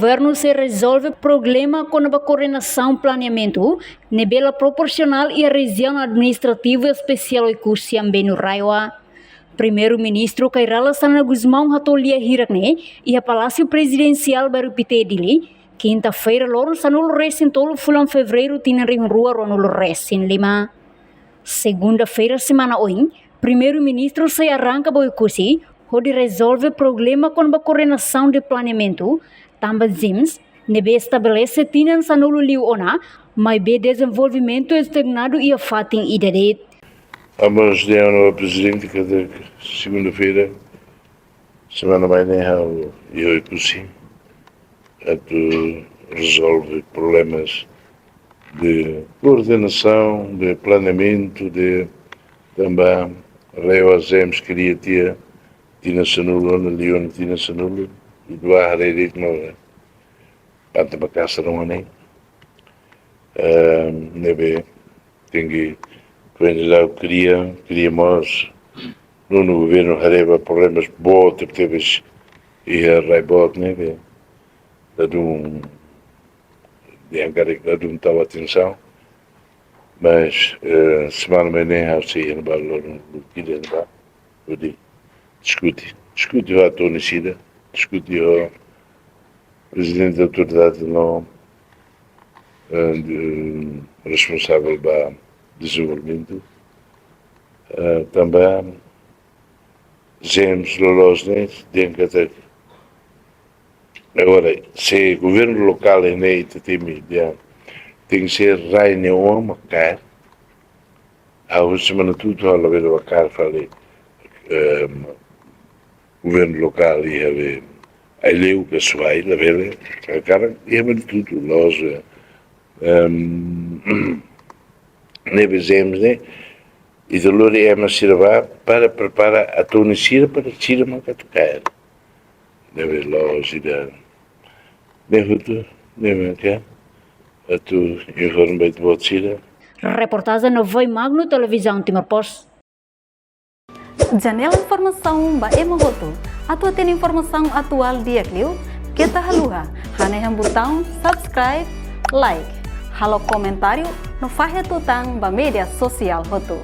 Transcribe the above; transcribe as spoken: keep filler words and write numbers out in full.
Governu sei rezolve problema kona-ba koordenasaun planeamentu ne'ebé la proporsionál iha Rejiaun Administrativa Espesiál Oekusi Ambenu RAEOA. Primeiru-Ministru Kay Rala Xanana Gusmão hato'o lia hirak ne'e iha Palásiu Prezidensiál Bairru Pité, Dili, kinta-feira, loron sanulu resin tolu fulan Fevereiru tinan rihun rua ruanulu resin lima. Segunda-feira semana oin, Primeiru-Ministru sei arranka ba Oekusi hodi rezolve problema kona-ba koordenasaun de planeamentu, tanba ZEESM, ne'ebé estabelese tinan sanulu liu ona, maibé dezenvolvimentu estagnadu iha fatin ida de'it. Ambos de ano Prezidente, kada segunda-feira, semana mai ne'e ha'u iha Oekusi atu rezolve problemas de koordenasaun, de planeamentu, de tanba RAEOA ZEESM kria tiha tinan sanulu, ona liu ona tinan sanulu, i dua hari ritmo, panta makasa ruma ne'e. Ehm, ne'ebé tenke koordenau kria, kria mós. Nonu governu haree ba problemas boot tebetebes iha rai boot ne'ebé ladún, dehan karik ladún tau atensaun. Mas, eh, semana mai ne'e ha'u sei iha ne'ebá, loron lubuk ida iha ne'ebá, hodi diskute. Diskute ho atu-nia sida, diskute ho Prezidente Autoridade no, eh, de, responsavel ba dezenvolvimentu. Eh, tanba ZEESM loloos ne'e, dehan katak, agora, se governu lokál ne'e ita temi, dehan, tenke ser rai ne'e oan mak kaer. Ha'u semana hotu-hotu ha'u labele bá kaer fali, ehm, governu lokál iha be Aileu ka Suai, labele, karik iha Manatutu, loos, eh. Ehm, ne'ebé ZEESM ne'e, ita lori ema sira bá para prepara atu-nia sira para sira mak atu kaer. Ne'ebé loos ida. Ne'e hotu, ne'e mak atu informa ba ita-boot sira. Reportajen Novoi Magno, Televizaun Timor Post. Janela informasaun ba ema hotu. Atu hatene informasaun atuál di'ak liu, keta haluha hanehan butaun subscribe, like, halo komentáriu no fahe tutan ba média sosiál hotu.